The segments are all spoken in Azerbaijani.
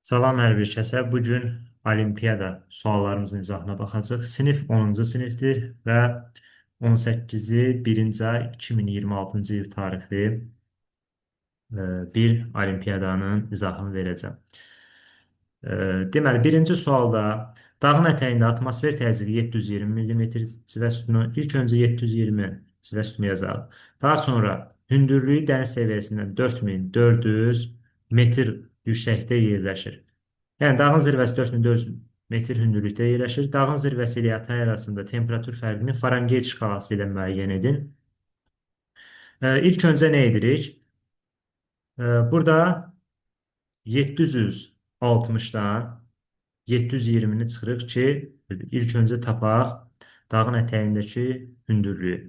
Salam hər bir kəsə. Bu gün olimpiyada suallarımızın izahına baxacağıq. Sinif 10-cu sinifdir və 18-i 1-ci ay 2026-cı il tarixli bir olimpiyadanın izahını verəcəm. Deməli, birinci sualda dağın ətəyində atmosfer təzyiqi 720 mm civə sütunu. İlk öncə 720 civə sütunu yazaq. Daha sonra hündürlüyü dəniz səviyyəsindən 4400 metr yüksəkdə yerləşir. Yəni dağın zirvəsi 4400 metr hündürlükdə yerləşir. Dağın zirvəsi ilə yatay arasında temperatur fərqini Fahrenheit şkalası ilə müəyyən edin. İlk öncə nə edirik? Burada 760-dan 720-ni çıxırıq ki, ilk öncə tapaq dağın ətəyindəki hündürlüyü.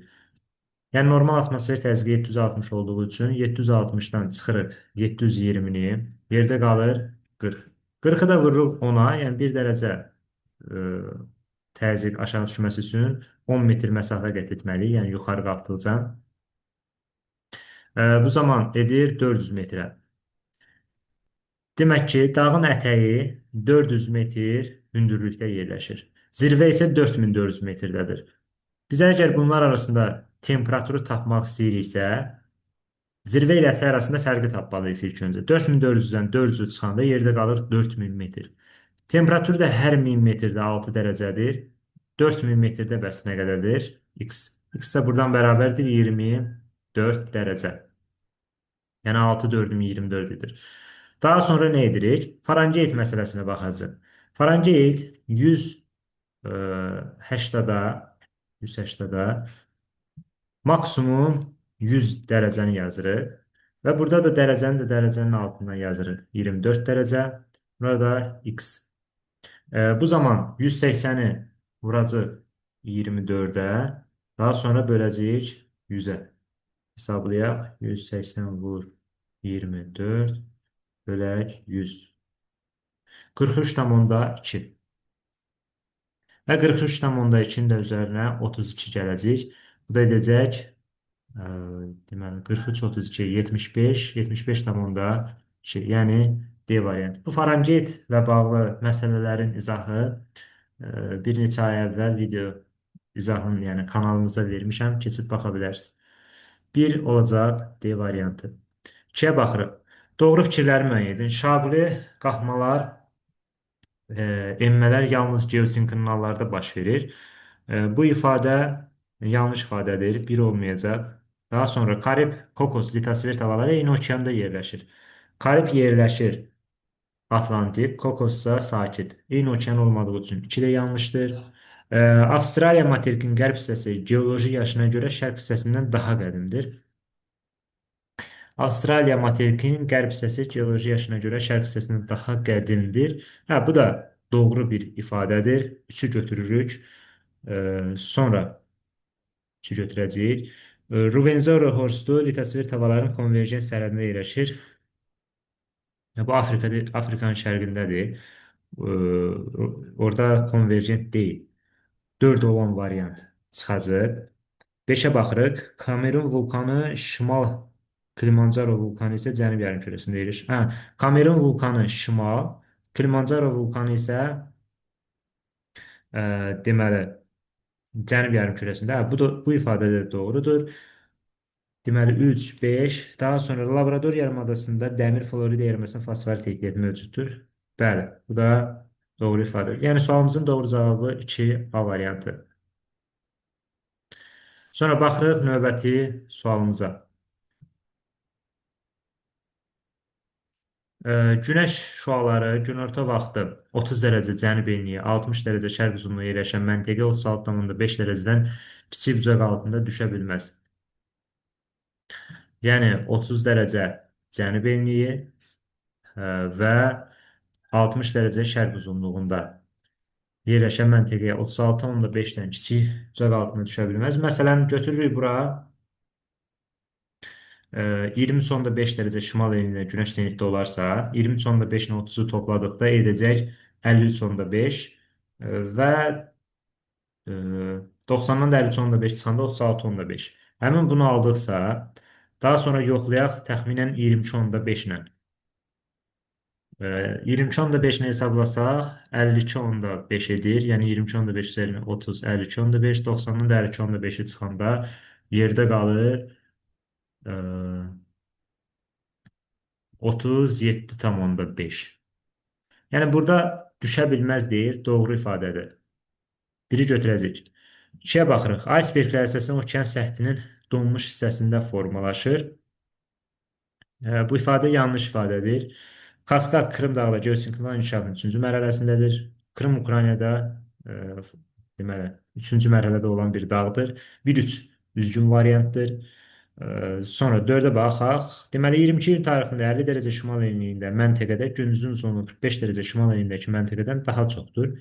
Yəni normal atmosfer təzyiqi 760 olduğu üçün 760-dan çıxırıq 720-ni, yerdə qalır 40. 40-ı da vururuq 10-a, yəni 1 dərəcə təzyiq aşağı düşməsi üçün 10 metr məsafə qət etməliyik, yəni yuxarı qalxdıqca. Bu zaman edir 400 metrə. Demək ki, dağın ətəyi 400 metr hündürlükdə yerləşir. Zirvə isə 4400 metrdədir. Biz əgər bunlar arasında temperaturu tapmaq istəyiriksə, zirvə ilə ətək arasında fərqi tapmalıyıq ilk öncə. 4400-dən 400-ü çıxanda yerdə qalır 4000 metr. Temperatur da hər 1000 metrdə 6 dərəcədir. 4000 metrdə bəs nə qədərdir? X. X isə buradan bərabərdir 24 dərəcə. Yəni 6 4 24 edir. Daha sonra nə edirik? Fahrenheit məsələsinə baxacağıq. Fahrenheit 180-da 180-da maksimum 100 dərəcəni yazırıq. Və burada da dərəcəni də dərəcənin altından yazırıq. 24 dərəcə. Burada x. Bu zaman 180-i vuracaq 24-ə. Daha sonra böləcəyik 100-ə. Hesablayaq. 180 vur 24 bölək 100. 43,2. Və 43,2-nin də üzərinə 32 gələcək. Bu da edəcək deməli 43, 32, 75, 75,2, yəni D variantı. Bu Fahrenheit və bağlı məsələlərin izahı bir neçə ay əvvəl video izahını, yəni kanalımıza vermişəm. Keçib baxa bilərsiniz. 1 olacaq D variantı. 2-yə baxırıq. Doğru fikirləri müəyyən edin. Şaquli qalxmalar, enmələr yalnız geosinkronallarda baş verir. Bu ifadə yanlış ifadədir. 1 olmayacaq. Daha sonra Karib, Kokos, litosfer tavaları eyni okeanda yerləşir. Karib yerləşir Atlantik, Kokos isə sakit. Eyni okean olmadığı üçün 2 də yanlışdır. Avstraliya materikinin qərb hissəsi geoloji yaşına görə şərq hissəsindən daha qədimdir. Avstraliya materikinin qərb hissəsi geoloji yaşına görə şərq hissəsindən daha qədimdir. Hə, bu da doğru bir ifadədir. 3-ü götürürük. Sonra 3-ü götürəcəyik. Ruvenzori horstu litosfer tavaların konvergent sərhədində yerləşir. Bu Afrikada, Afrikanın şərqindədir. Orada konvergent deyil. 4 olan variant çıxacaq. 5-ə baxırıq. Kamerun vulkanı şimal, Kilimanjaro vulkanı isə cənub yarımkürəsində yerləşir. Hə, Kamerun vulkanı şimal, Kilimanjaro vulkanı isə deməli cənub yarımkürəsində. Hə, bu da bu ifadə də doğrudur. Deməli 3, 5, daha sonra Labrador yarımadasında dəmir Florida yarımadasında fosforit ehtiyatı mövcuddur. Bəli, bu da doğru ifadə. Yəni sualımızın doğru cavabı 2 A variantı. Sonra baxırıq növbəti sualımıza. Günəş şüaları günorta vaxtı 30 dərəcə cənub enliyi, 60 dərəcə şərq uzunluğu yerləşən məntəqə 36,5 dərəcədən kiçik bucaq altında düşə bilməz. Yəni 30 dərəcə cənub enliyi və 60 dərəcə şərq uzunluğunda yerləşən məntəqəyə 36,5-dən kiçik bucaq altında düşə bilməz. Məsələn, götürürük bura 23,5 dərəcə şimal enliyində günəş zenitdə olarsa, 23,5 ilə 30-u topladıqda edəcək 53,5 və 90-dan da 53,5 çıxanda 36,5. Həmin bunu aldıqsa, daha sonra yoxlayaq təxminən 22,5 ilə. 22,5-ni hesablasaq 52,5 edir. Yəni 22,5 üzərinə 30, 52,5, 90-dan da 52,5-i çıxanda yerdə qalır 37,5. Yəni burada düşə bilməz deyir, doğru ifadədir. Biri götürəcəyik. 2-yə baxırıq. Aysberqlər əsasən okean səthinin donmuş hissəsində formalaşır. Bu ifadə yanlış ifadədir. Kaskad Krım dağı və geosinklinal inkişafın 3-cü mərhələsindədir. Krım Ukraynada deməli 3-cü mərhələdə olan bir dağdır. 1-3 düzgün variantdır. Sonra 4-ə baxaq. Deməli 22 iyun tarixində 50 dərəcə şimal enliyində məntəqədə gündüzün uzunluğu 45 dərəcə şimal enliyindəki məntəqədən daha çoxdur.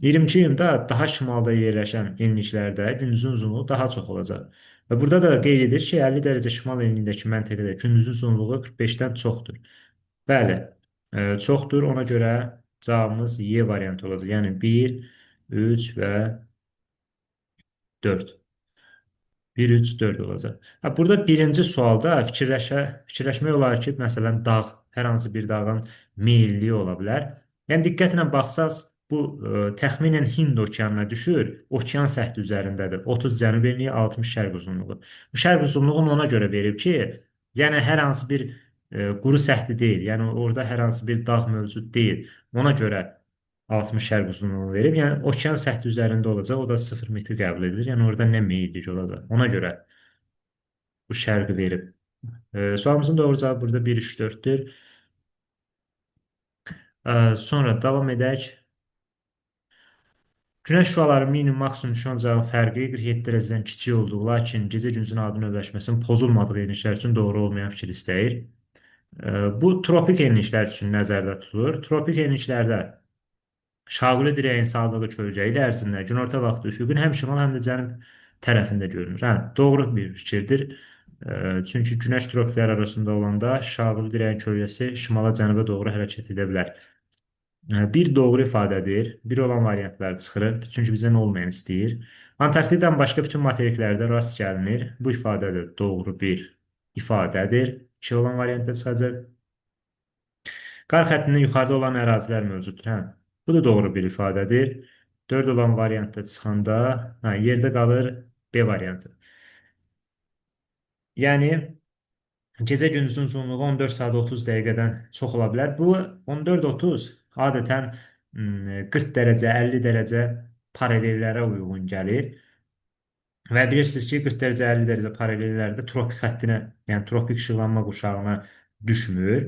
22 iyunda daha şimalda yerləşən enliklərdə gündüzün uzunluğu daha çox olacaq. Və burada da qeyd edir ki, 50 dərəcə şimal enliyindəki məntəqədə gündüzün uzunluğu 45-dən çoxdur. Bəli, çoxdur. Ona görə cavabımız Y variantı olacaq. Yəni 1, 3 və 4. 1, 3, 4 olacaq. Ha, burada birinci sualda fikirləşmək olar ki, məsələn, dağ, hər hansı bir dağın meyilliyi ola bilər. Yəni diqqətlə baxsaq, bu təxminən Hind okeanına düşür. Okean səthi üzərindədir. 30 cənub enliyi, 60 şərq uzunluğu. Bu şərq uzunluğunu ona görə verib ki, yəni hər hansı bir quru səthi deyil. Yəni orada hər hansı bir dağ mövcud deyil. Ona görə 60 şərq uzunluğunu verib. Yəni okean səthi üzərində olacaq. O da 0 metr qəbul edilir. Yəni orada nə meyillik olacaq. Ona görə bu şərqi verib. Sualımızın doğru cavabı burada 1, 3, 4-dür. Sonra davam edək. Günəş şüaları minimum maksimum düşən ocağın fərqi 47 dərəcədən kiçik olduğu, lakin gecə gündüzün adi növləşməsinin pozulmadığı enliklər üçün doğru olmayan fikir istəyir. Bu tropik enliklər üçün nəzərdə tutulur. Tropik enliklərdə şaquli dirəyin saldığı kölgə il ərzində günorta vaxtı üfüqün həm şimal, həm də cənub tərəfində görünür. Hə, doğru bir fikirdir. Çünki günəş tropiklər arasında olanda şaquli dirəyin kölgəsi şimala, cənuba doğru hərəkət edə bilər. Bir doğru ifadədir. Bir olan variantlar çıxırıq. Çünki bizdən olmayan istəyir. Antarktidadan başqa bütün materiklərdə rast gəlinir. Bu ifadə də doğru bir ifadədir. 2 olan variantda çıxacaq. Qar xəttindən yuxarıda olan ərazilər mövcuddur. Hə, bu da doğru bir ifadədir. 4 olan variantda çıxanda hə, yerdə qalır B variantı. Yəni gecə gündüzün uzunluğu 14 saat 30 dəqiqədən çox ola bilər. Bu 14:30 adətən 40 dərəcə, 50 dərəcə paralellərə uyğun gəlir. Və bilirsiniz ki, 40 dərəcə, 50 dərəcə paralellərdə tropik xəttinə, yəni tropik işıqlanma quşağına düşmür.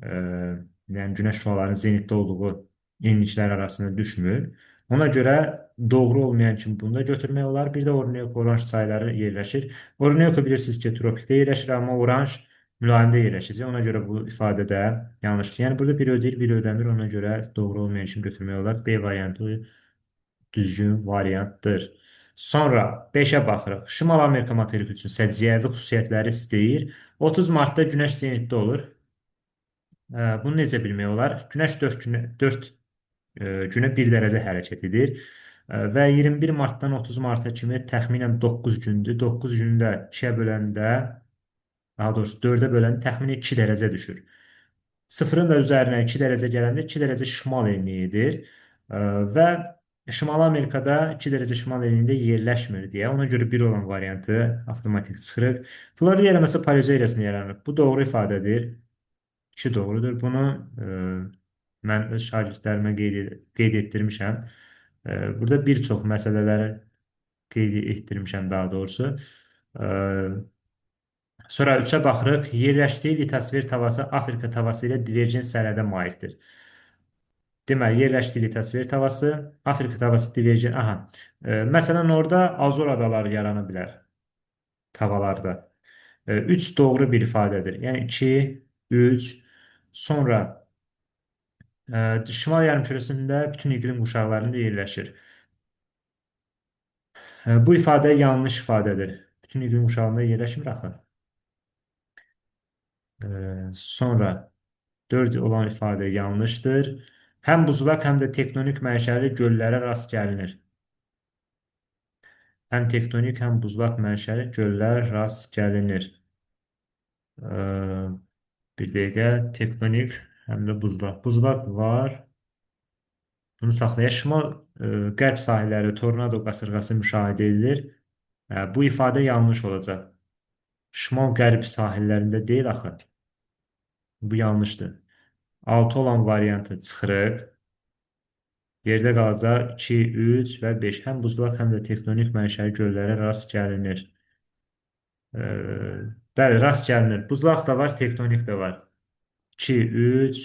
Yəni günəş şüalarının zenitdə olduğu enliklər arasında düşmür. Ona görə doğru olmayan kimi bunu da götürmək olar. Bir də Orinoco, Oranj çayları yerləşir. Orinoco bilirsiniz ki, tropikdə yerləşir, amma Oranj mülayimdə yerləşəcək. Ona görə bu ifadə də yanlışdır. Yəni burada biri ödəyir, biri ödəmir. Ona görə doğru olmayan kimi götürmək olar. B variantı düzgün variantdır. Sonra 5-ə baxırıq. Şimal Amerika materiki üçün səciyyəvi xüsusiyyətləri istəyir. 30 Martda günəş zenitdə olur. Bunu necə bilmək olar? Günəş 4 günə 4 günə 1 dərəcə hərəkət edir. Və 21 Martdan 30 Marta kimi təxminən 9 gündür. 9 günü də 2-yə böləndə, daha doğrusu 4-ə böləndə təxminən 2 dərəcə düşür. Sıfırın da üzərinə 2 dərəcə gələndə 2 dərəcə şimal enliyidir. Və Şimali Amerikada 2 dərəcə şimal enliyində yerləşmir deyə ona görə 1 olan variantı avtomatik çıxırıq. Florida yaraması Paleozoy erasında yaranır. Bu doğru ifadədir. 2 doğrudur. Bunu mən öz şagirdlərimə qeyd etdirmişəm. Burada bir çox məsələləri qeyd etdirmişəm daha doğrusu. E, Sonra 3-ə baxırıq. Yerləşdiyi litosfer tavası Afrika tavası ilə divergent sərhədə malikdir. Deməli, yerləşdiyi litosfer tavası, Afrika tavası divergent. Aha. Məsələn, orada Azor adaları yarana bilər tavallarda. 3 doğru bir ifadədir. Yəni 2, 3, sonra şimal yarımkürəsində bütün iqlim quşaqlarında yerləşir. Bu ifadə yanlış ifadədir. Bütün iqlim quşağında yerləşmir axı. Sonra 4 olan ifadə yanlışdır. Həm buzlaq, həm də tektonik mənşəli göllərə rast gəlinir. Həm tektonik, həm buzlaq mənşəli göllər rast gəlinir. Ee, Bir dəqiqə tektonik, Həm də buzlaq. Buzlaq var. Bunu saxlayaq. Şimal qərb sahilləri tornado qasırğası müşahidə edilir. Bu ifadə yanlış olacaq. Şimal-qərb sahillərində deyil axı. Bu yanlışdır. 6 olan variantı çıxırıq. Yerdə qalacaq 2, 3 və 5. Həm buzlaq, həm də tektonik mənşəli göllərə rast gəlinir. Bəli, rast gəlinir. Buzlaq da var, tektonik də var. 2, 3,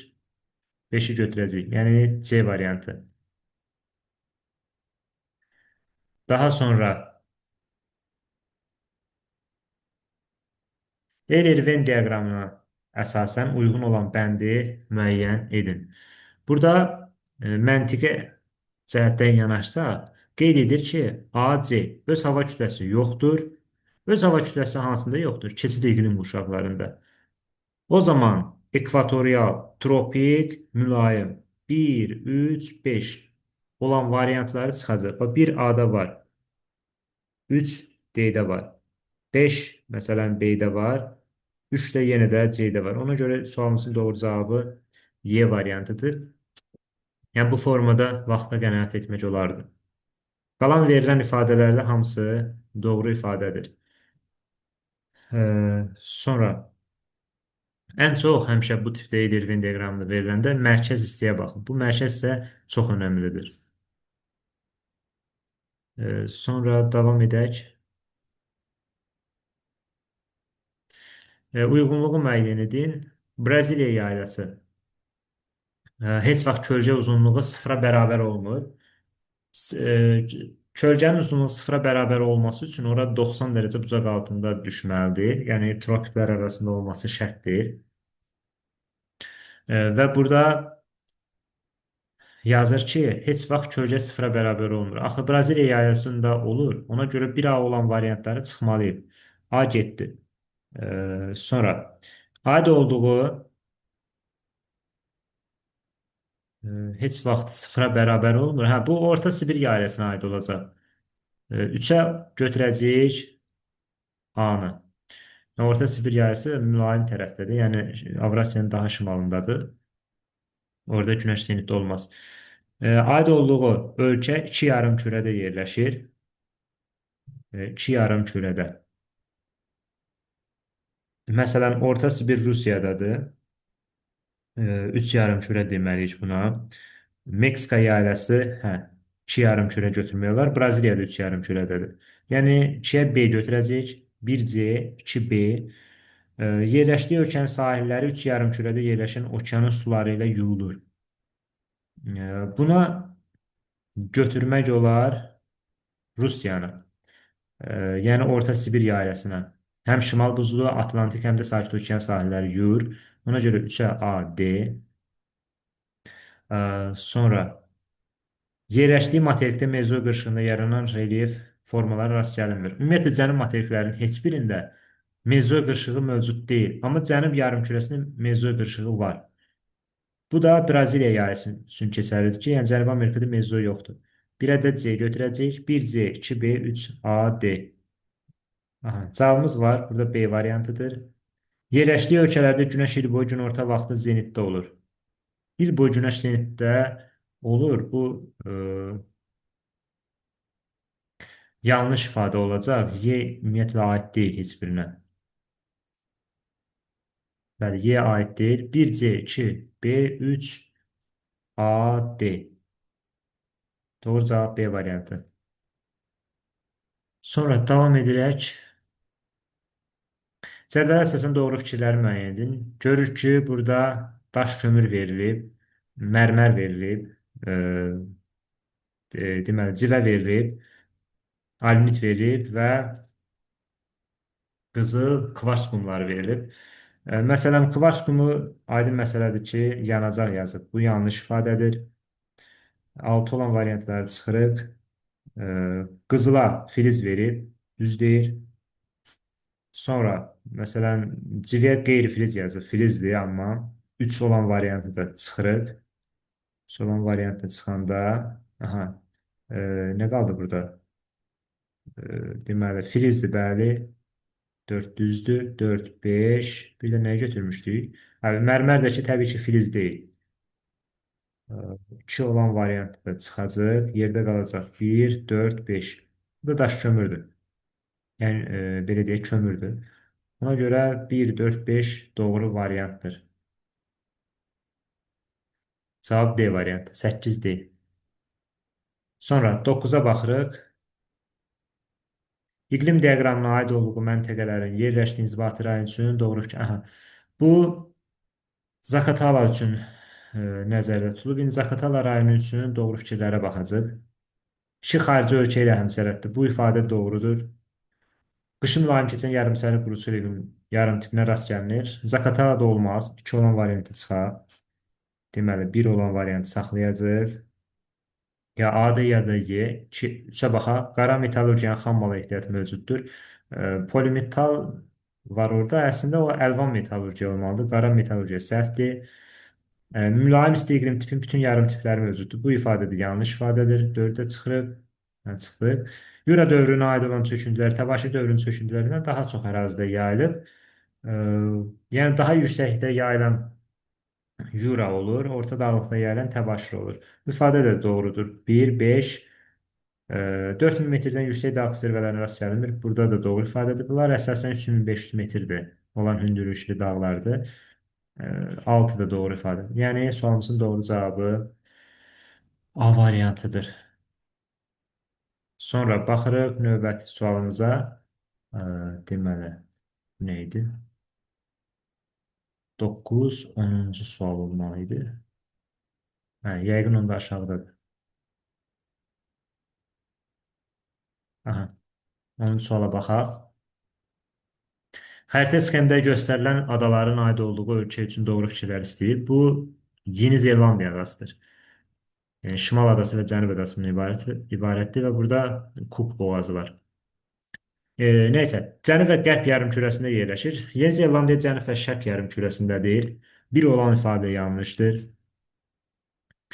5-i götürəcəyik. Yəni C variantı. Daha sonra Euler-Venn diaqramına əsasən uyğun olan bəndi müəyyən edin. Burada məntiqə cəhətdən yanaşsaq, qeyd edir ki, AC öz hava kütləsi yoxdur. Öz hava kütləsi hansında yoxdur? Keçid iqlim qurşaqlarında. O zaman ekvatorial, tropik, mülayim 1, 3, 5 olan variantları çıxacaq. Bax, 1 A-da var, 3 D-də var, 5 məsələn B-də var, 3 də yenə də C-də var. Ona görə sualımızın doğru cavabı Y variantıdır. Yəni bu formada vaxta qənaət etmək olardı. Qalan verilən ifadələrdə hamısı doğru ifadədir. Sonra ən çox həmişə bu tipdə Euler-Venn diaqramında veriləndə mərkəz hissəyə baxın. Bu mərkəz hissə çox önəmlidir. Sonra davam edək. Uyğunluğu müəyyən edin. Braziliya yaylası. Heç vaxt kölgə uzunluğu sıfıra bərabər olmur. Kölgənin uzunluğu sıfıra bərabər olması üçün ora 90 dərəcə bucaq altında düşməlidir. Yəni tropiklər arasında olması şərtdir. Və burada yazır ki, heç vaxt kölgə sıfıra bərabər olmur. Axı Braziliya yaylasında olur. Ona görə 1A olan variantları çıxmalıyıq. A getdi. Sonra aid olduğu heç vaxt sıfıra bərabər olmur. Hə, bu Orta Sibir yaylasına aid olacaq. 3-ə götürəcəyik A-nı. Yəni, Orta Sibir yaylası mülayim tərəfdədir. Yəni Avrasiyanın daha şimalındadır. Orada günəş zenitdə olmaz. Aid olduğu ölkə iki yarım kürədə yerləşir. İki yarım kürədə. Məsələn, Orta Sibir Rusiyadadır. Üç yarım kürə deməliyik buna. Meksika yaylası, hə, iki yarım kürə götürmək olar. Braziliyada üç yarım kürədədir. Yəni 2-yə B götürəcəyik. 1C, 2B. Yerləşdiyi ölkənin sahilləri üç yarım kürədə yerləşən okeanın suları ilə yuyulur. Buna götürmək olar Rusiyanı. Yəni Orta Sibir yaylasına. Həm Şimal buzlu, Atlantik, həm də Sakit Okean sahilləri yuyur. Ona görə 3-ə A, D. Sonra yerləşdiyi materikdə mezoid qırışığında yaranan relyef formaları rast gəlinmir. Ümumiyyətlə, cənub materiklərinin heç birində mezoid qırışığı mövcud deyil. Amma cənub yarımkürəsində mezoid qırışığı var. Bu da Braziliya yaylısı üçün keçərlidir ki, yəni Cənubi Amerikada mezoid yoxdur. 1-ə də C götürəcəyik. 1C, 2B, 3A, D. Aha, cavabımız var. Burada B variantıdır. Yerləşdiyi ölkələrdə günəş il boyu günorta vaxtı zenitdə olur. İl boyu günəş zenitdə olur. Bu yanlış ifadə olacaq. Y ümumiyyətlə aid deyil heç birinə. Bəli, Y aid deyil. 1C, 2, B, 3, A, D. Doğru cavab B variantı. Sonra davam edərək cədvələ əsasən doğru fikirləri müəyyən edin. Görürük ki, burada daş kömür verilib, mərmər verilib, deməli, civə verilib, alümit verilib və qızıl kvars qumları verilib. Məsələn, kvars qumu aydın məsələdir ki, yanacaq yazıb. Bu yanlış ifadədir. 6 olan variantları çıxırıq. Qızıla filiz verib, düz deyir. Sonra, məsələn, civəyə qeyri-filiz yazıb, filizdir, amma 3 olan variantı da çıxırıq. 3 olan variantı çıxanda, aha, nə qaldı burada? Deməli, filizdir, bəli. 4 düzdür. 4, 5. Bir də nəyi götürmüşdük? Abi, mərmər də ki, təbii ki, filiz deyil. 2 olan variant da çıxacaq. Yerdə qalacaq 1, 4, 5. Bu da daş kömürdür. Yəni, belə deyək, kömürdür. Ona görə 1, 4, 5 doğru variantdır. Cavab D variantı. 8D. Sonra 9-a baxırıq. İqlim diaqramına aid olduğu məntəqələrin yerləşdiyi inzibati rayon üçün doğru fikir. Aha. Bu Zaqatala üçün nəzərdə tutulub. İndi Zaqatala rayonu üçün doğru fikirlərə baxacaq. İki xarici ölkə ilə həmsərhəddir. Bu ifadə doğrudur. Qışı mülayim keçən yarımsəri quruçul iqlim yarım tipinə rast gəlinir. Zaqatalada olmaz. 2 olan variantı çıxar. Deməli, 1 olan variantı saxlayacaq. Ya A-dır, ya da Y. 2, 3-ə baxaq. Qara metallurgiyanın xam mala ehtiyatı mövcuddur. Polimetal var orada. Əslində o əlvan metallurgiya olmalıdır. Qara metallurgiya səhvdir. Mülayim isti iqlim tipin bütün yarım tipləri mövcuddur. Bu ifadə də yanlış ifadədir. 4-ə çıxırıq. Yəni, çıxdıq. Yura dövrünə aid olan çöküntülər Təbaşir dövrünün çöküntülərindən daha çox ərazidə yayılıb. Yəni daha yüksəkdə yayılan Yura olur, orta dağlıqda yayılan Təbaşir olur. Bu ifadə də doğrudur. 1, 5, 4000 metrdən yüksək dağ zirvələrinə rast gəlinmir. Burada da doğru ifadədir. Bunlar əsasən 3500 metrdir olan hündürlüklü dağlardır. 6 da doğru ifadədir. Yəni sualımızın doğru cavabı A variantıdır. Sonra baxırıq növbəti sualımıza. Deməli, nə idi? 9, 10-cu sual olmalı idi. Hə, yəqin onda aşağıdadır. Aha, 10-cu suala baxaq. Xəritə sxemdə göstərilən adaların aid olduğu ölkə üçün doğru fikirlər istəyir. Bu, Yeni Zelandiya adasıdır. Yəni, Şimal adası və Cənub adasından ibarətdir və burada Cook boğazı var. Neysə, Cənub və Qərb yarımkürəsində yerləşir. Yeni Zelandiya Cənub və Şərq yarımkürəsindədir. Bir olan ifadə yanlışdır.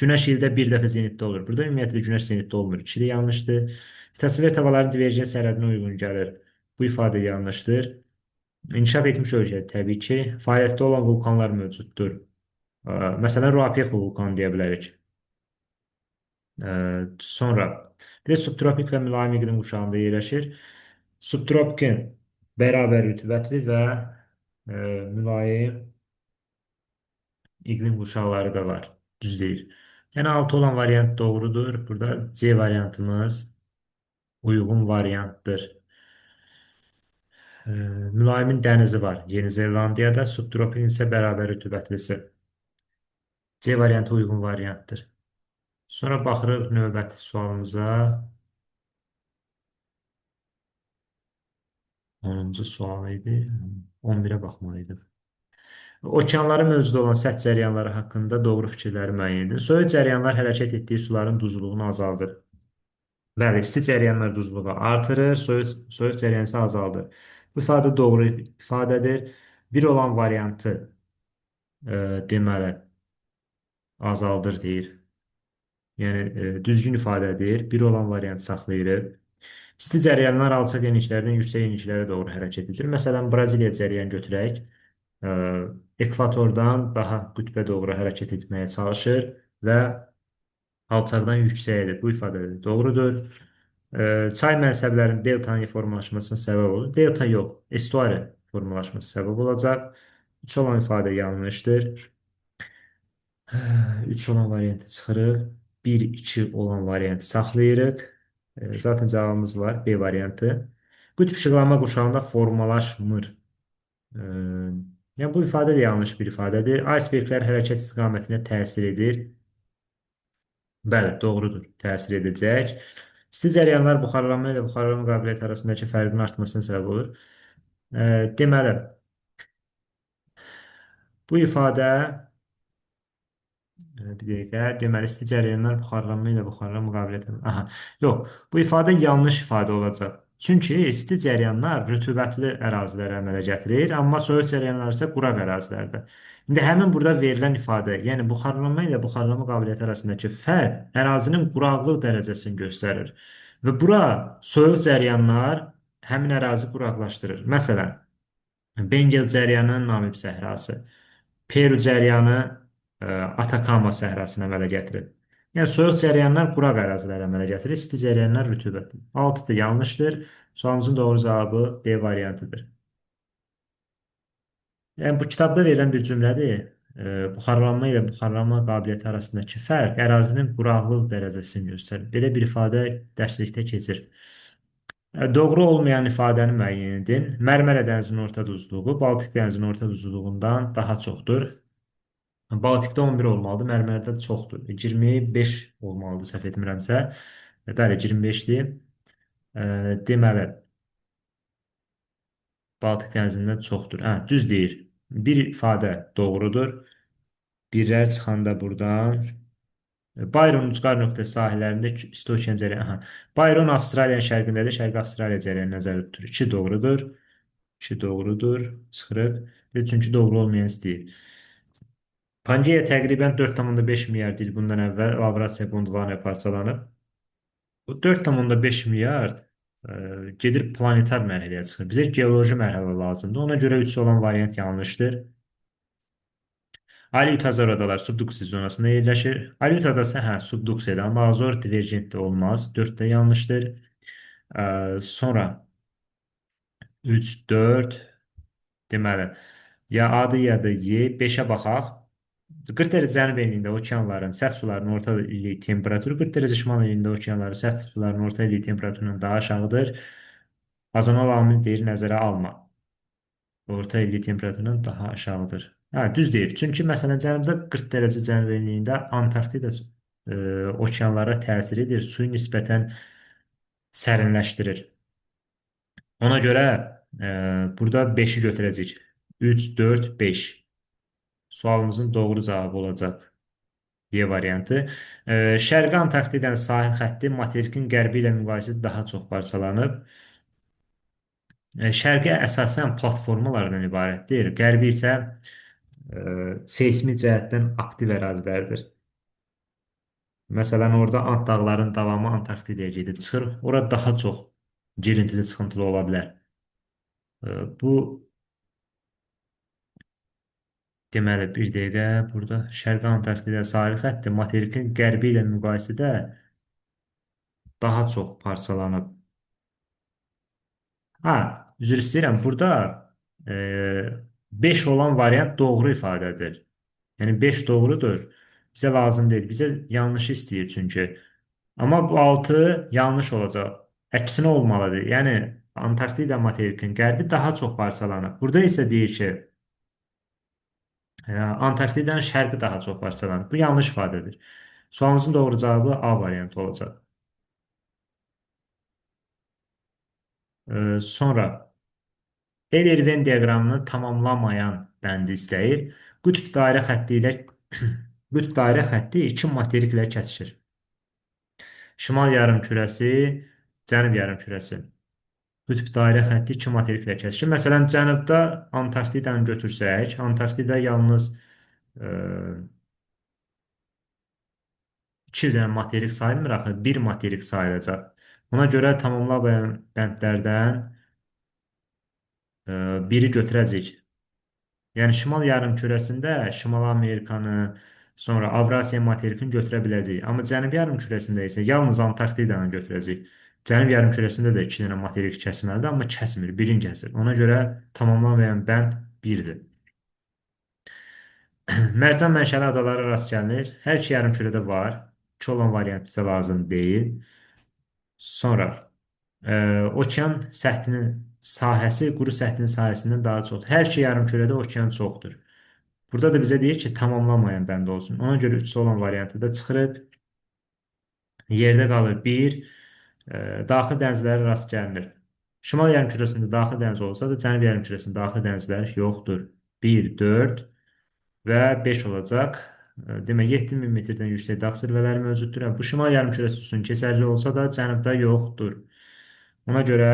Günəş ildə bir dəfə zenitdə olur. Burada ümumiyyətlə günəş zenitdə olmur. İki də yanlışdır. Təsvir havaların divergen sərhədinə uyğun gəlir. Bu ifadə yanlışdır. İnkişaf etmiş ölkədir təbii ki. Fəaliyyətdə olan vulkanlar mövcuddur. Məsələn, Ruapehu vulkanı deyə bilərik. Sonra bir də subtropik və mülayim iqlim quşağında yerləşir. Subtropikin bərabər rütubətli və mülayim iqlim quşaqları da var. Düz deyir. Yəni 6 olan variant doğrudur. Burada C variantımız uyğun variantdır. Mülayimin dənizi var. Yeni Zelandiyada subtropikin isə bərabər rütubətlisi. C variantı uyğun variantdır. Sonra baxırıq növbəti sualımıza. 10-cu sual idi. 11-ə baxmalıydım. Okeanların mövcud olan səth cəryanları haqqında doğru fikirləri müəyyən edin. Soyuq cəryanlar hərəkət etdiyi suların duzluğunu azaldır. Bəli, isti cəryanlar duzluğu artırır, soyuq cəryan isə azaldır. Bu ifadə doğru ifadədir. Bir olan variantı deməli azaldır deyir. Yəni düzgün ifadədir. Bir olan variantı saxlayırıq. İsti cəryanlar alçaq enliklərdən yüksək enliklərə doğru hərəkət edir. Məsələn, Braziliya cəryan götürək. Ekvatordan daha qütbə doğru hərəkət etməyə çalışır və alçaqdan yüksəyə. Bu ifadə də doğrudur. Çay mənsəblərinin deltanın formalaşmasına səbəb olur. Delta yox, estuari formalaşması səbəb olacaq. 3 olan ifadə yanlışdır. 3 olan variantı çıxırıq. 1, 2 olan variantı saxlayırıq. Zaten cavabımız var. B variantı. Qütb işıqlanma quşağında formalaşmır. Yəni bu ifadə də yanlış bir ifadədir. Iceberglər hərəkət istiqamətinə təsir edir. Bəli, doğrudur. Təsir edəcək. İsti cəryanlar buxarlanma ilə buxarlanma qabiliyyəti arasındakı fərqin artmasına səbəb olur. Deməli, bu ifadə bir dəqiqə. Deməli, isti cəryanlar buxarlanma ilə buxarlanma qabiliyyəti. Aha. Yox, bu ifadə yanlış ifadə olacaq. Çünki isti cəryanlar rütubətli əraziləri əmələ gətirir, amma soyuq cəryanlar isə quraq ərazilərdə. İndi həmin burada verilən ifadə, yəni buxarlanma ilə buxarlanma qabiliyyəti arasındakı fərq ərazinin quraqlıq dərəcəsini göstərir. Və bura soyuq cəryanlar həmin ərazi quraqlaşdırır. Məsələn, Bengel cəryanı Namib səhrası. Peru cəryanı Atakama səhrasını əmələ gətirir. Yəni soyuq cəryanlar quraq əraziləri əmələ gətirir, isti cəryanlar rütubətli. 6 da yanlışdır. Sualımızın doğru cavabı D variantıdır. Yəni bu kitabda verilən bir cümlədir. Buxarlanma ilə buxarlanma qabiliyyəti arasındakı fərq ərazinin quraqlıq dərəcəsini göstərir. Belə bir ifadə dərslikdə keçir. Doğru olmayan ifadəni müəyyən edin. Mərmərə dənizinin orta duzluğu Baltik dənizinin orta duzluğundan daha çoxdur. Baltikdə 11 olmalıdır, Mərmərdə çoxdur. 25 olmalıdır, səhv etmirəmsə. Bəli, 25-dir. Deməli, Baltik dənizində çoxdur. Hə, düz deyir. Bir ifadə doğrudur. Birlər çıxanda buradan. Byron ucqar nöqtə sahillərində isti okean cərəyanı. Aha. Byron Avstraliyanın şərqindədir. Şərqi Avstraliya cərəyanı nəzərdə tutur. 2 doğrudur. 2 doğrudur. Çıxırıq. Çünki doğru olmayan istəyir. Pangeya təqribən 4,5 milyard il bundan əvvəl Avrasiya Gondvana parçalanıb. Bu 4,5 milyard gedir planetar mərhələyə çıxır. Bizə geoloji mərhələ lazımdır. Ona görə 3 olan variant yanlışdır. Aleut Azor adaları subduksiya zonasında yerləşir. Aleut adası hə, subduksiyadır, amma Azor divergentdə olmaz. 4 də yanlışdır. Sonra 3, 4 deməli, ya A-dır ya da Y. 5-ə baxaq. 40 dərəcə cənub enliyində okeanların səth sularının orta illik temperaturu 40 dərəcə şimal enliyində okeanların səth sularının orta illik temperaturundan daha aşağıdır. Azonal amil deyir, nəzərə alma. Orta illik temperaturundan daha aşağıdır. Hə, düz deyir. Çünki məsələn cənubda 40 dərəcə cənub enliyində Antarktida okeanlara təsir edir. Suyu nisbətən sərinləşdirir. Ona görə burada 5-i götürəcəyik. 3, 4, 5. Sualımızın doğru cavabı olacaq. Y variantı. Şərqi Antarktidanın sahil xətti materikin qərbi ilə müqayisədə daha çox parçalanıb. Şərqi əsasən platformalardan ibarətdir. Qərbi isə seysmik cəhətdən aktiv ərazilərdir. Məsələn, orada Ant dağların davamı Antarktidaya gedib çıxır. Ora daha çox girintili çıxıntılı ola bilər. Bu deməli, bir dəqiqə burada Şərqi Antarktida sahil xətti materikin qərbi ilə müqayisədə daha çox parçalanıb. Ha, üzr istəyirəm. Burada 5 olan variant doğru ifadədir. Yəni 5 doğrudur. Bizə lazım deyil. Bizə yanlışı istəyir çünki. Amma bu 6 yanlış olacaq. Əksinə olmalıdır. Yəni Antarktida materikin qərbi daha çox parçalanıb. Burada isə deyir ki, Antarktidanın şərqi daha çox parçalanıb. Bu yanlış ifadədir. Sualımızın doğru cavabı A variantı olacaq. Sonra Euler-Venn diaqramını tamamlamayan bəndi istəyir. Qütb dairə xətti ilə qütb dairə xətti iki materiklə kəsişir. Şimal yarımkürəsi, cənub yarımkürəsi. Qütb dairə xətti iki materiklə kəsişir. Məsələn, cənubda Antarktidanı götürsək, Antarktida yalnız iki dənə materik sayılmır axı, bir materik sayılacaq. Ona görə tamamlamayan bəndlərdən biri götürəcəyik. Yəni şimal yarımkürəsində Şimal Amerikanı, sonra Avrasiya materikini götürə biləcəyik. Amma cənub yarımkürəsində isə yalnız Antarktidanı götürəcəyik. Cənub yarımkürəsində də iki dənə materik kəsməlidir, amma kəsmir, birini kəsir. Ona görə tamamlamayan bənd 1-dir. Mərcan mənşəli adalara rast gəlinir. Hər iki yarımkürədə var. 2 olan variant bizə lazım deyil. Sonra okean səthinin sahəsi quru səthinin sahəsindən daha çoxdur. Hər iki yarımkürədə okean çoxdur. Burada da bizə deyir ki, tamamlamayan bənd olsun. Ona görə 3 olan variantı da çıxırıq. Yerdə qalır 1. Daxili dənizlərə rast gəlinir. Şimal yarımkürəsində daxili dəniz olsa da, cənub yarımkürəsində daxili dənizlər yoxdur. 1, 4 və 5 olacaq. Demək, 7000 metrdən yüksək dağ zirvələri mövcuddur. Bu şimal yarımkürəsi üçün keçərli olsa da, cənubda yoxdur. Ona görə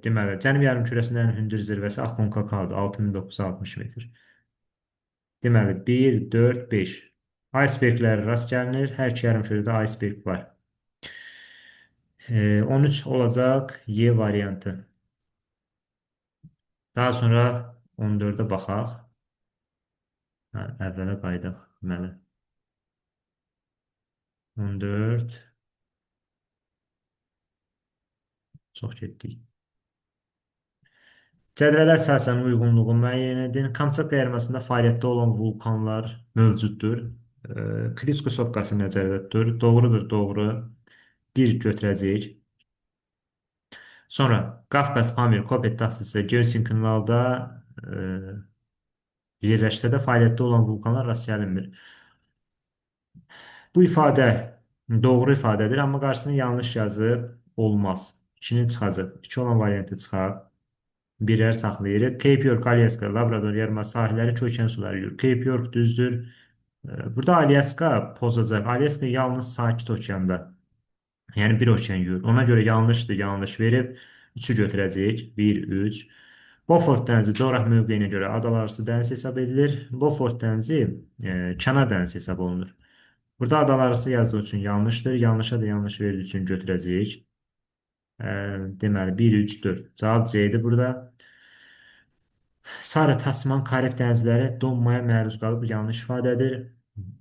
deməli, cənub yarımkürəsinin ən hündür zirvəsi Aconcagua-dır, 6960 metr. Deməli, 1, 4, 5. Iceberglərə rast gəlinir. Hər iki yarımkürədə iceberg var. 13 olacaq Y variantı. Daha sonra 14-ə baxaq. Hə, əvvələ qayıdaq deməli. 14. Çox getdik. Cədvələ əsasən uyğunluğu müəyyən edin. Kamçatka yarımadasında fəaliyyətdə olan vulkanlar mövcuddur. Krisko sopkası nəzərdə tutur. Doğrudur, doğru. 1 götürəcəyik. Sonra Qafqaz, Pamir, Kopet dağ silsiləsi geosinklinalda yerləşsə də fəaliyyətdə olan vulkanlar rast gəlinmir. Bu ifadə doğru ifadədir, amma qarşısını yanlış yazıb olmaz. 2-ni çıxacaq. 2 olan variantı çıxar. Birlər saxlayırıq. Cape York, Alyaska, Labrador yarımadası sahilləri iki okean suları yuyur. Cape York düzdür. Burada Alyaska pozacaq. Alyaska yalnız Sakit okeanda. Yəni bir okean yuyur. Ona görə yanlışdır, yanlış verib. 3-ü götürəcəyik. 1, 3. Beaufort dənizi coğrafi mövqeyinə görə adalararası dəniz hesab edilir. Beaufort dənizi kənar dənizi hesab olunur. Burada adalararası yazdığı üçün yanlışdır. Yanlışa da yanlış verdiyi üçün götürəcəyik. Deməli, 1, 3, 4. Cavab C-dir burada. Sarı, Tasman, Karib dənizləri donmaya məruz qalıb. Yanlış ifadədir.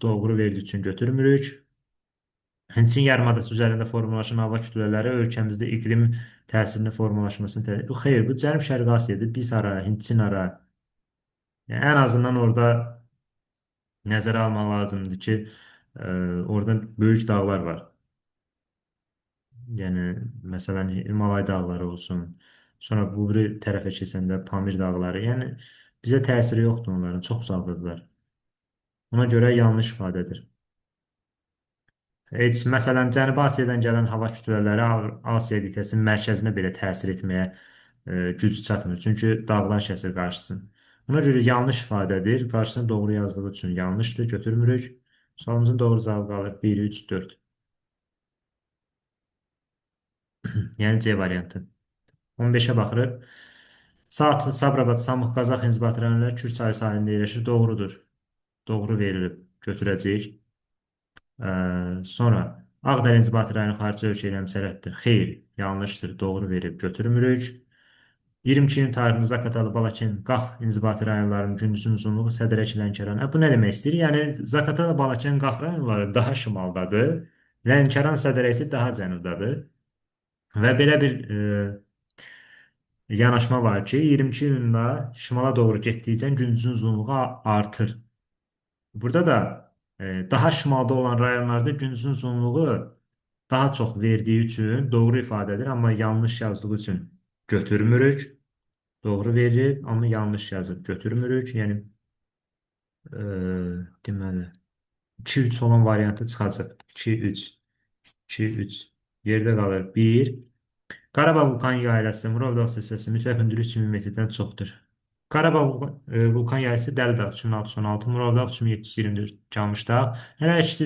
Doğru verdiyi üçün götürmürük. Hindçin yarımadası üzərində formalaşan hava kütlələri ölkəmizdə iqlim təsirinin formalaşmasını təmin edir. Bu xeyr, bu Cənub-Şərqi Asiyadır. Biz hara, Hindçin hara. Yəni, ən azından orada nəzərə almaq lazımdır ki, orada böyük dağlar var. Yəni, məsələn, Himalay dağları olsun. Sonra bu biri tərəfə keçəndə Pamir dağları. Yəni, bizə təsiri yoxdur onların. Çox uzaqdırlar. Ona görə yanlış ifadədir. Heç, məsələn, Cənubi Asiyadan gələn hava kütlələri Asiya qitəsinin mərkəzinə belə təsir etməyə gücü çatmır. Çünki dağlar kəsir qarşısını. Ona görə yanlış ifadədir. Qarşısını doğru yazdığı üçün yanlışdır. Götürmürük. Sualımızın doğru cavabı qalır. 1, 3, 4. Yəni C variantı. 15-ə baxırıq. Saatlı, Sabirabad, Samux, Qazax inzibati rayonları Kür çayı sahilində yerləşir. Doğrudur. Doğru verilib. Götürəcəyik. Sonra Ağdər inzibati rayonu xarici ölkə ilə sərhəddir. Xeyr, yanlışdır. Doğru verib götürmürük. 22 iyun tarixində Zaqatala, Balakən, Qax inzibati rayonlarının gündüzün uzunluğu Sədərək, Lənkəran. Bu nə demək istəyir? Yəni Zaqatala, Balakən, Qax rayonları daha şimaldadır. Lənkəran, Sədərək isə daha cənubdadır. Və belə bir yanaşma var ki, 22 iyunda şimala doğru getdikcə gündüzün uzunluğu artır. Burada da daha şimalda olan rayonlarda gündüzün uzunluğu daha çox verdiyi üçün doğru ifadədir, amma yanlış yazdığı üçün götürmürük. Doğru verir, amma yanlış yazıb götürmürük. Yəni, deməli, 2-3 olan variantı çıxacaq. 2-3. 2-3. Yerdə qalır 1. Qarabağ vulkan yaylası Murov dağ silsiləsi mütləq hündürlüyü 3000 metrdən çoxdur. Qarabağ vulkan yaylası Dəli dağ 3616, Murov dağ 3724 Camış dağ. Hələ ikisi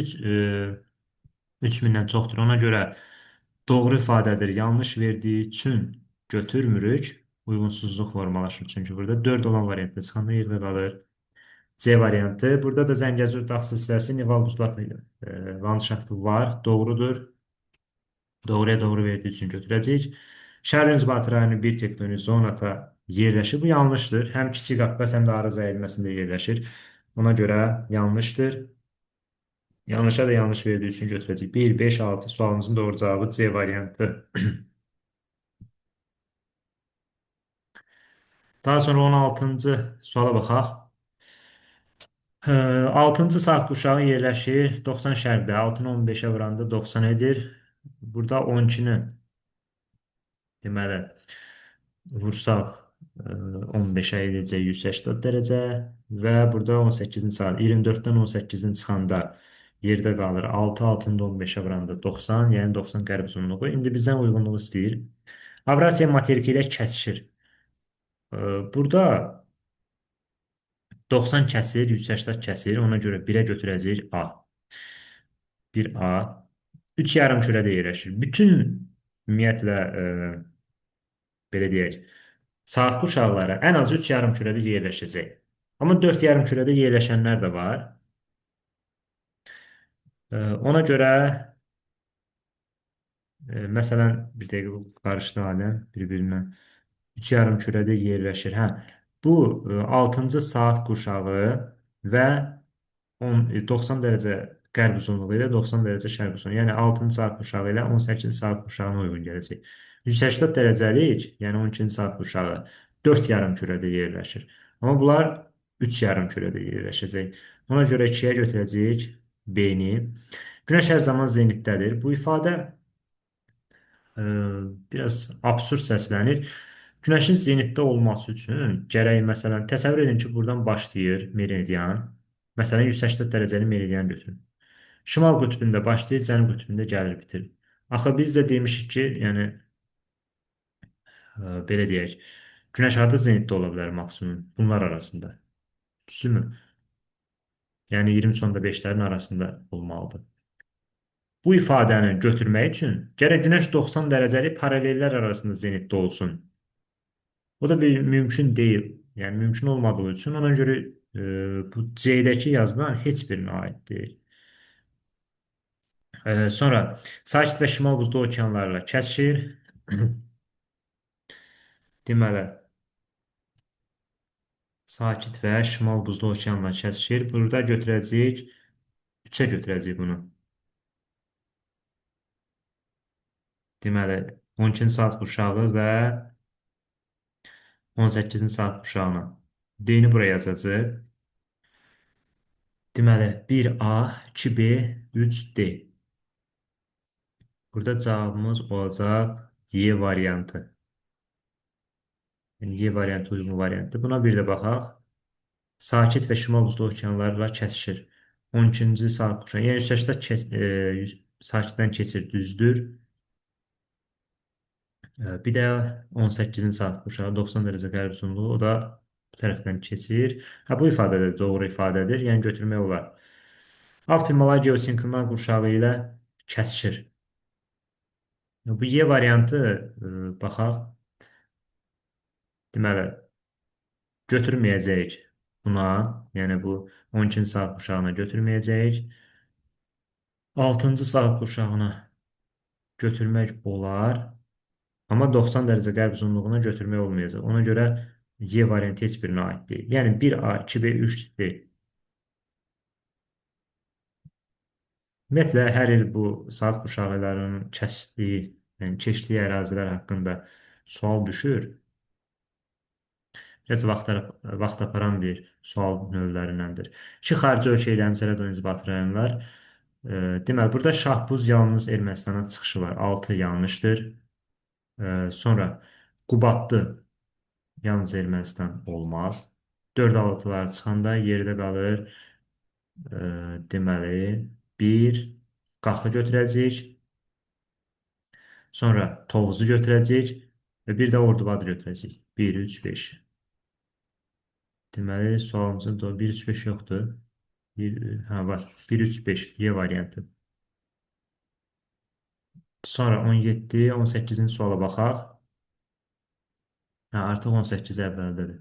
3000-dən çoxdur. Ona görə doğru ifadədir. Yanlış verdiyi üçün götürmürük. Uyğunsuzluq formalaşır. Çünki burada 4 olan variantda çıxanda yerdə qalır. C variantı. Burada da Zəngəzur dağ silsiləsi Nival buzlaq landşaftı var. Doğrudur. Doğruya doğru verdiyi üçün götürəcəyik. Şərq inzibati rayonu bir tektonik zonada yerləşir. Bu yanlışdır. Həm Kiçik Qafqaz, həm də Araz əyilməsində yerləşir. Ona görə yanlışdır. Yanlışa da yanlış verdiyi üçün götürəcəyik. 1, 5, 6 sualımızın doğru cavabı C variantı. Daha sonra 16-cı suala baxaq. 6-cı saat quşağı yerləşir 90 şərqdə. 6-nı 15-ə vuranda 90 edir. Burada 12-ni deməli vursaq 15-ə edəcək 180 dərəcə və burada 18-ci saat 24-dən 18-ni çıxanda yerdə qalır 6, 6-nı da 15-ə vuranda 90, yəni 90 qərb uzunluğu. İndi bizdən uyğunluğu istəyir. Avrasiya materiki ilə kəsişir. Burada 90 kəsir, 180 kəsir. Ona görə 1-ə götürəcəyik A. 1A. 3 yarım kürədə yerləşir. Bütün ümumiyyətlə, belə deyək, saat quşaqları ən az 3 yarım kürədə yerləşəcək. Amma 4 yarım kürədə yerləşənlər də var. Ona görə, məsələn, bir dəqiqə bu qarışdı aləm bir-birinə. 3 yarım kürədə yerləşir. Hə, bu 6-cı saat qurşağı və 90 dərəcə qərb uzunluğu ilə 90 dərəcə şərq uzunluğu. Yəni 6-cı saat qurşağı ilə 18-ci saat qurşağına uyğun gələcək. 180 dərəcəlik, yəni 12-ci saat qurşağı 4 yarım kürədə yerləşir. Amma bunlar 3 yarım kürədə yerləşəcək. Ona görə 2-yə götürəcəyik B-ni. Günəş hər zaman zenitdədir. Bu ifadə biraz absurd səslənir. Günəşin zenitdə olması üçün gərək, məsələn, təsəvvür edin ki, buradan başlayır meridian. Məsələn, 180 dərəcəli meridian götürün. Şimal qütbündə başlayır, cənub qütbündə gəlir, bitirir. Axı biz də demişik ki, yəni belə deyək, Günəş harda zenitdə ola bilər maksimum bunlar arasında. Düzdürmü? Yəni 23.5-lərin arasında olmalıdır. Bu ifadəni götürmək üçün gərək Günəş 90 dərəcəli paralellər arasında zenitdə olsun. O da bir mümkün deyil. Yəni mümkün olmadığı üçün ona görə bu C-dəki yazılan heç birinə aid deyil. Sonra Sakit və Şimal Buzlu okeanlarla kəsişir. Deməli, Sakit və Şimal Buzlu okeanla kəsişir. Burada götürəcəyik, 3-ə götürəcəyik bunu. Deməli, 12-ci saat qurşağı və 18-ci saat qurşağına. D-ni buraya yazacağıq. Deməli, 1A, 2B, 3D. Burada cavabımız olacaq Y variantı. Yəni, Y variantı uyğun variantdır. Buna bir də baxaq. Sakit və Şimal Buzlu okeanlarla kəsişir. 12-ci saat qurşağı. Yəni, 180 sakitdən keçir, düzdür. Bir də 18-ci saat qurşağı 90 dərəcə qərb uzunluğu, o da bu tərəfdən keçir. Hə, bu ifadə də doğru ifadədir. Yəni, götürmək olar. Alp-Himalay geosinklinal qurşağı ilə kəsişir. Bu Y variantı baxaq. Deməli, götürməyəcəyik buna. Yəni, bu 12-ci saat qurşağına götürməyəcəyik. 6-cı saat qurşağına götürmək olar. Amma 90 dərəcə qərb uzunluğuna götürmək olmayacaq. Ona görə Y variantı heç birinə aid deyil. Yəni 1A, 2B, 3B. Ümumiyyətlə, hər il bu saat qurşaqlarının kəsdiyi, yəni keçdiyi ərazilər haqqında sual düşür. Biraz vaxt aparan bir sual növlərindəndir. İki xarici ölkə ilə həmsərhəd olan inzibatı rayonlar. Deməli, burada Şahbuz yalnız Ermənistana çıxışı var. 6 yanlışdır. Sonra Qubadlı yalnız Ermənistan olmaz. 4 altılar çıxanda yerdə qalır. Deməli, 1 Qaxı götürəcəyik. Sonra Tovuzu götürəcəyik və bir də Ordubadı götürəcəyik. 1, 3, 5. Deməli, sualımızın doğru 1, 3, 5 yoxdur. 1, hə, var. 1, 3, 5 Y variantı. Sonra 17, 18-ci suala baxaq. Hə, artıq 18 əvvəldədir.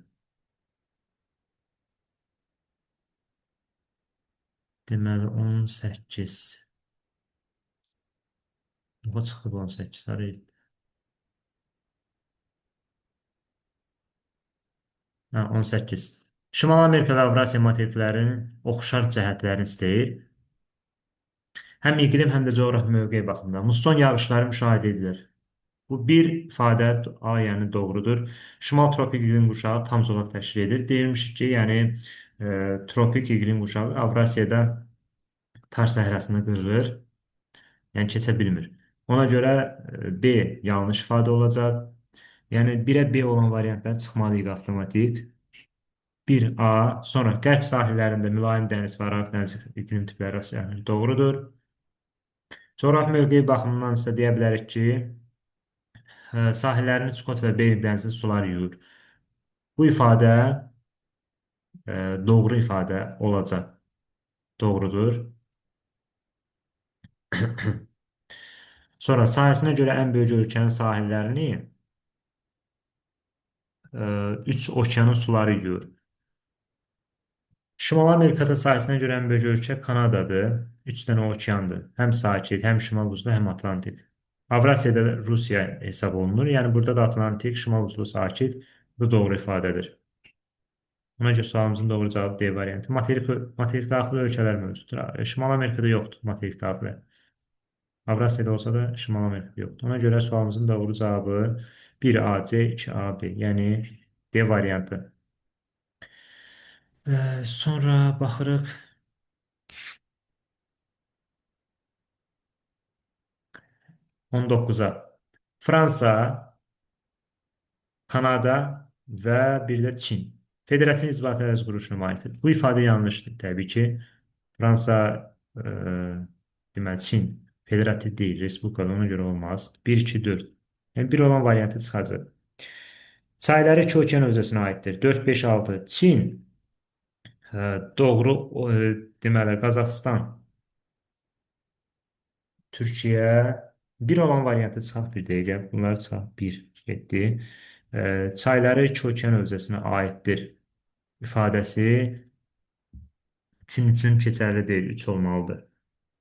Deməli, 18. Yoxa çıxdı bu 18. Haraya getdi? Hə, 18. Şimali Amerika və Avrasiya materiklərinin oxşar cəhətlərini istəyir. Həm iqlim, həm də coğrafi mövqe baxımından musson yağışları müşahidə edilir. Bu bir ifadə A, yəni doğrudur. Şimal tropik iqlim qurşağı tam zolaq təşkil edir. Deyilmişik ki, yəni tropik iqlim qurşağı Avrasiyada Tar səhrasını qırır. Yəni keçə bilmir. Ona görə B yanlış ifadə olacaq. Yəni 1-ə B olan variantlar çıxmalıyıq avtomatik. 1A, sonra qərb sahillərində mülayim dəniz və Aralıq dənizi iqlim tipləri rast gəlinir. Doğrudur. Coğrafi mövqeyi baxımından isə deyə bilərik ki, sahillərini Çukot və Bering dənizinin suları yuyur. Bu ifadə doğru ifadə olacaq. Doğrudur. Sonra sahəsinə görə ən böyük ölkənin sahillərini 3 okeanın suları yuyur. Şimali Amerikada sahəsinə görə ən böyük ölkə Kanadadır. 3 dənə okeandır. Həm Sakit, həm Şimal Buzlu, həm Atlantik. Avrasiyada Rusiya hesab olunur. Yəni burada da Atlantik, Şimal buzlu sakit. Bu doğru ifadədir. Ona görə sualımızın doğru cavabı D variantı. Materik daxili ölkələr mövcuddur. Şimal Amerikada yoxdur materik daxili. Avrasiyada olsa da Şimal Amerikada yoxdur. Ona görə sualımızın doğru cavabı 1AC, 2AB, yəni D variantı. Sonra baxırıq. 19-a. Fransa, Kanada və bir də Çin. Federativ İnzibati Ərazi Quruluşuna malikdir. Bu ifadə yanlışdır təbii ki. Fransa, deməli Çin federativ deyil, respublikada ona görə olmaz. 1, 2, 4. Yəni 1 olan variantı çıxacaq. Çayları iki okean hövzəsinə aiddir. 4, 5, 6. Çin, doğru, deməli Qazaxıstan, Türkiyə, 1 olan variantı çıxaq bir dəqiqə. Bunlar çıxaq 1 getdi. Çayları iki okean hövzəsinə aiddir ifadəsi Çin üçün keçərli deyil, 3 olmalıdır.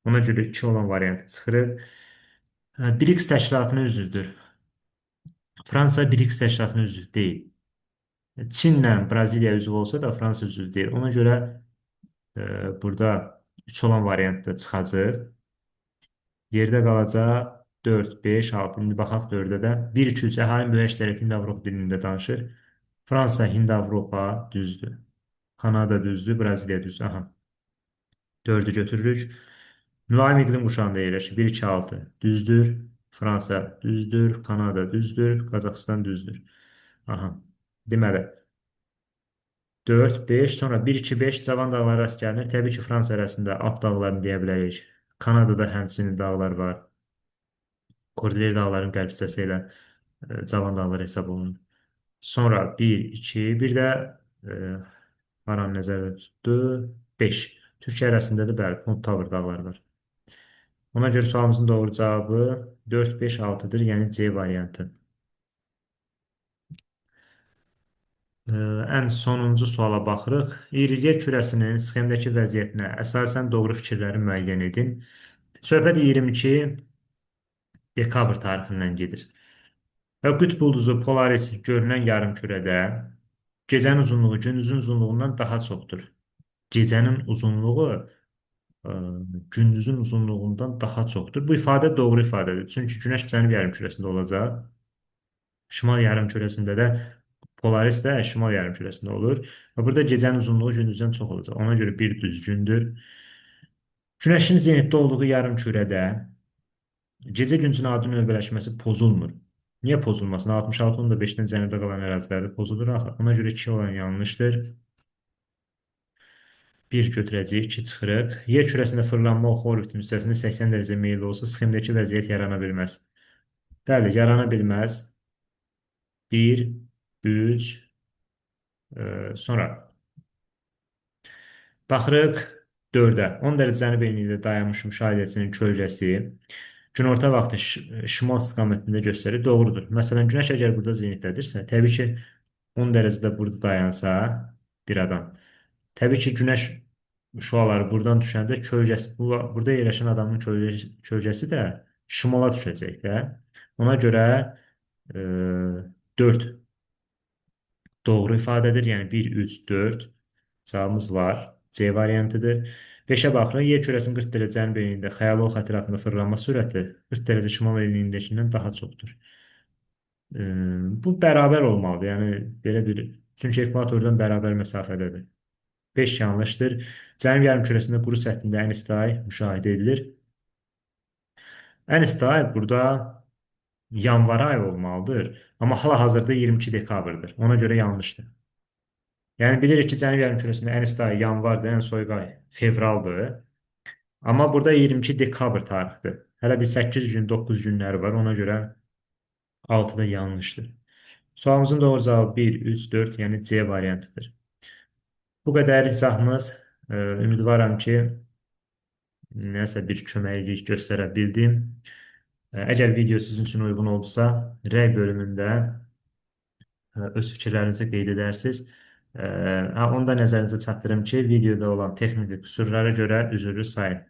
Ona görə 2 olan variantı çıxırıq. BRICS təşkilatına üzvdür. Fransa BRICS təşkilatına üzv deyil. Çinlə Braziliya üzv olsa da Fransa üzv deyil. Ona görə burada 3 olan variant da çıxacaq. Yerdə qalacaq 4, 5, 6. İndi baxaq 4-ə də. 1, 2, 3. Əhalinin böyük əksəriyyəti Hind-Avropa dilində danışır. Fransa, Hind-Avropa düzdür. Kanada düzdür, Braziliya düzdür. Aha. 4-ü götürürük. Mülayim iqlim quşağında yerləşir. 1, 2, 6 düzdür. Fransa düzdür, Kanada düzdür, Qazaxıstan düzdür. Aha. Deməli 4, 5, sonra 1, 2, 5 Cavan dağları rast gəlinir. Təbii ki, Fransa arasında Alp dağlarını deyə bilərik. Kanadada həmçinin dağlar var. Kordilyer dağlarının qərb hissəsi ilə Cavan dağları hesab olunur. Sonra 1, 2, bir də haranı nəzərdə tutdu? 5. Türkiyə arasında da bəli, Pont Tavr dağları var. Ona görə sualımızın doğru cavabı 4, 5, 6-dır, yəni C variantı. Ən sonuncu suala baxırıq. Yer kürəsinin sxemdəki vəziyyətinə əsasən doğru fikirləri müəyyən edin. Söhbət 22 dekabr tarixindən gedir. Və qütb ulduzu Polaris görünən yarımkürədə gecənin uzunluğu gündüzün uzunluğundan daha çoxdur. Gecənin uzunluğu gündüzün uzunluğundan daha çoxdur. Bu ifadə doğru ifadədir. Çünki Günəş cənub yarımkürəsində olacaq. Şimal yarımkürəsində də Polaris də şimal yarımkürəsində olur. Və burada gecənin uzunluğu gündüzdən çox olacaq. Ona görə bir düzgündür. Günəşin zenitdə olduğu yarımkürədə gecə gündüzün adi növbələşməsi pozulmur. Niyə pozulmasın? 66.5-dən cənubda qalan ərazilərdə pozulur axı. Ona görə 2 olan yanlışdır. 1 götürəcəyik, 2 çıxırıq. Yer kürəsində fırlanma oxu orbitin müstəvisində 80 dərəcə meyilli olsa, sxemdəki vəziyyət yarana bilməz. Bəli, yarana bilməz. 1, 3, sonra baxırıq 4-ə. 10 dərəcə cənub enliyində dayanmış müşahidəçinin kölgəsi günorta vaxtı şimal istiqamətində göstərir. Doğrudur. Məsələn, günəş əgər burada zenitdədirsə, təbii ki, 10 dərəcədə burada dayansa bir adam, təbii ki, günəş şüaları buradan düşəndə kölgəsi, burada yerləşən adamın kölgəsi də şimala düşəcək də. Ona görə 4 doğru ifadədir. Yəni 1, 3, 4 cavabımız var. C variantıdır. 5-ə baxırıq. Yer kürəsinin 40 dərəcə cənub enliyində xəyali ox ətrafında fırlanma sürəti 40 dərəcə şimal enliyindəkindən daha çoxdur. Bu bərabər olmalıdır. Yəni belə bir, çünki ekvatordan bərabər məsafədədir. 5 yanlışdır. Cənub yarımkürəsində quru səthində ən isti ay müşahidə edilir. Ən isti ay burada yanvar ayı olmalıdır. Amma hal-hazırda 22 dekabrdır. Ona görə yanlışdır. Yəni bilirik ki, Cənub yarımkürəsində ən isti ay yanvardır, ən soyuq ay fevraldır. Amma burada 22 dekabr tarixidir. Hələ bir 8 gün, 9 günləri var. Ona görə 6 da yanlışdır. Sualımızın doğru cavabı 1, 3, 4, yəni C variantıdır. Bu qədər izahımız. Ümidvaram ki, nəsə bir köməklik göstərə bildim. Əgər video sizin üçün uyğun oldusa, rəy bölümündə öz fikirlərinizi qeyd edərsiniz. Onu da nəzərinizə çatdırım ki, videoda olan texniki qüsurlara görə üzrlü sayın.